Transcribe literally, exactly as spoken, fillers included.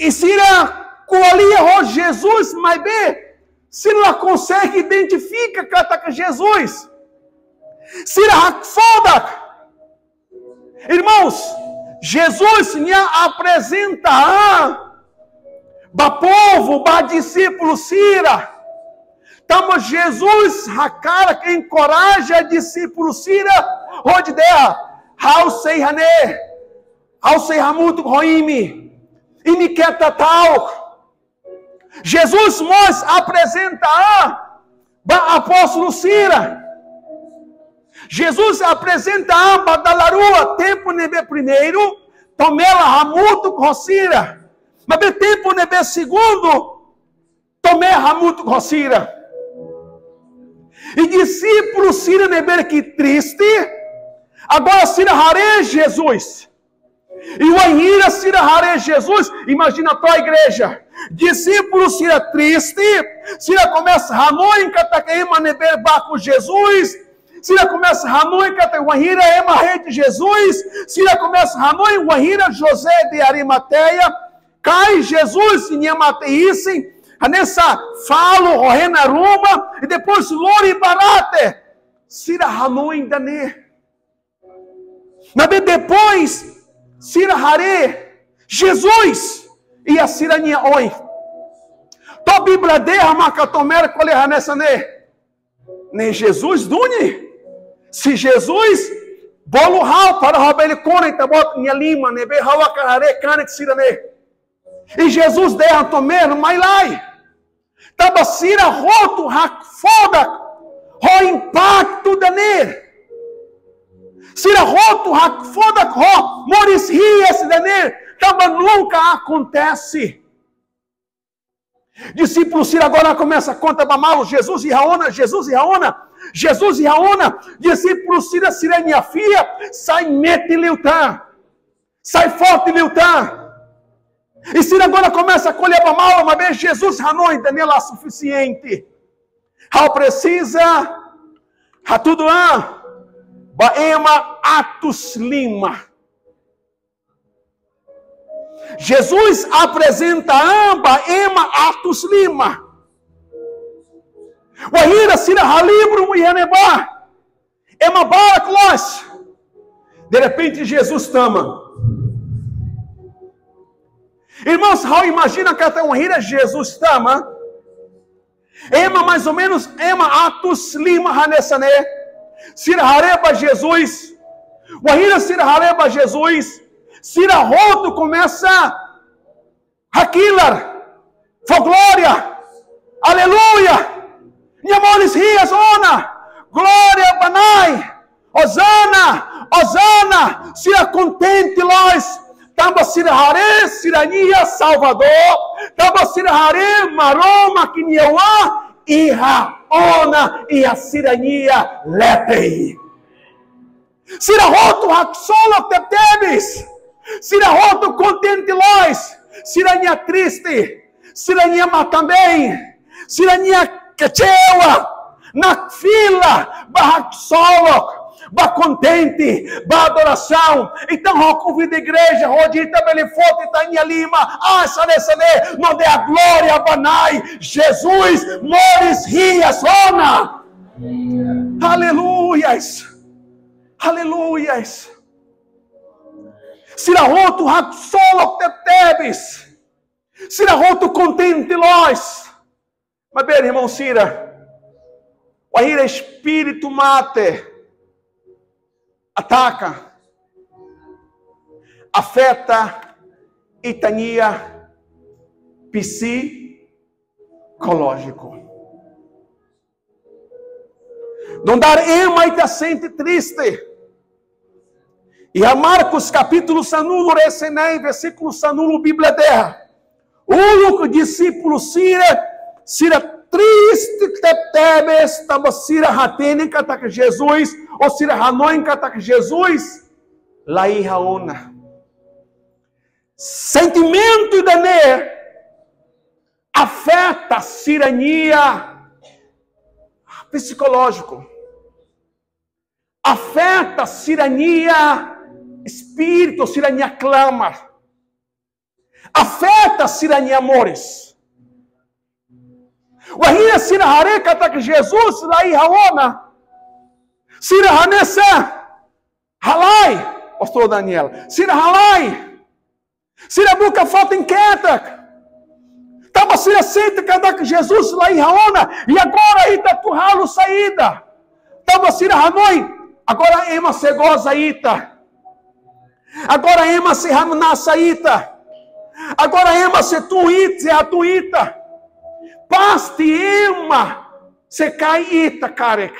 I sira ko'alia ho Jesus, maibé sira la konsege identifika katak Jesus. Sira hakfodak. Irmãos, Jesus nia aprezenta an ba povu, ba dixípulu sira. Tanba Jesus hakarak enkoraja dixípulu sira, hodi dehan: Ha'u sei iha ne'e, Ha'u sei hamutuk ho imi, imi keta ta'uk. Jesus mós aprezenta an ba apóstolu sira. Jesus aprezenta an ba dala rua, tempu ne'ebé primeiru, Tomé la hamutuk ho sira. Maibé tempu ne'ebé segundu, Tomé hamutuk ho sira. I dixípulu sira ne'ebé ke triste, agora sira haree Jesus. I wainhira sira haree Jesus, imajina to'ok, igreja. Dixípulu sira triste, sira komesa hanoin katak ema ne'ebé bá ho Jesus, sira komesa hanoin katak wainhira ema hedi Jesus, sira komesa hanoin wainhira José de Arimateia kaer Jesus nia mate-isin, hanesan falu ho hena ruma, i depois lori ba rate. Sira hanoin ida-ne'e. Maibé depois, sira haree Jesus iha sira-nia oin. To'o Bíblia dehan maka Tomé ko'alia hanesan ne'e: Ne'e Jesus duni. Se Jesus, bolu ha'u para ha'u bele kona Ita-Boot nia liman ne'ebé ha'u hakarak haree kanek sira-ne'e. I Jesus dehan Tomé: Mai lai. Tanba sira hotu hakfodak ho impaktu ida-ne'e. Sira hotu hakfodak ho moris hi'as ida-ne'e. Tanba nunka akontese. Dixípulu sira agora komesa konta ba malu: Jesus iha ona, Jesus iha ona, Jesus iha ona. Dixípulu sira, sira-nia fiar sai metin liután, sai forte liután. I sira agora komesa ko'alia ba malu, maibé Jesus hanoin ida-ne'e la sufisiente. Ha'u presiza hatudu an ba ema atus lima. Jesus aprezenta an ba ema atus lima. Wainhira sira halibur iha ne'ebá, ema barak loos. Derrepente, Jesus tama. Irmãos, ha'u imajina katak wainhira Jesus tama, ema mais ou menos, ema atus lima hanesan ne'e, sira haree ba Jesus. Wainhira sira haree ba Jesus, sira hotu komesa hakilar, fó glória, aleluia, nia moris hi'as ona, glória ba Na'i, Hosana, Hosana, sira kontente loos, tanba sira haree sira-nia Salvadór, tanba sira haree Maromak nia Oan iha ona, iha sira-nia leten. Sira hotu haksolok tebetebes. Sira hotu kontente loos. Sira-nia triste. Sira-nia matan-been. Sira-nia kecewa. Nakfila ba haksolok, ba kontente, ba adorasaun. Entaun, ha'u konvida igreja hodi ita bele foti ita-nia liman, ah, sane, sane, no dá glória ba Na'i, Jesus moris hi'as ona. Aleluias. Aleluias. Sira hotu haksolok tebetebes. Sira hotu kontente loos. Maibé, irmaun sira, wainhira espíritu mate ataka, afeta ita-nia psikolójiku. Nu'udar ema ita sente triste. Iha Marcos kapítulu sanulu-resin-neen, versíkulu sanulu, Bíblia dehan: Uluk dixípulu sira, sira triste tebetebes, tanba sira hatene katak Jesus, ou sira hanoin katak Jesus la iha ona. Sentimentu ida-ne'e afeta sira-nia psikolójiku. Afeta sira-nia espíritu, sira-nia klamar. afeta sira-nia moris. Wainhira sira haree katak Jesus la iha ona, sira hanesan halai, Pastór Daniel. Sira halai. Sira buka fatin ketak. Tanba sira sente katak Jesus la iha ona. I agora ita atu halo saida? Tanba sira hanoin, agora ema sei goza ita. Agora ema sei hamnasa ita. Agora ema sei tun ita, sei hatún ita. Pasti ema sei kaer ita karik.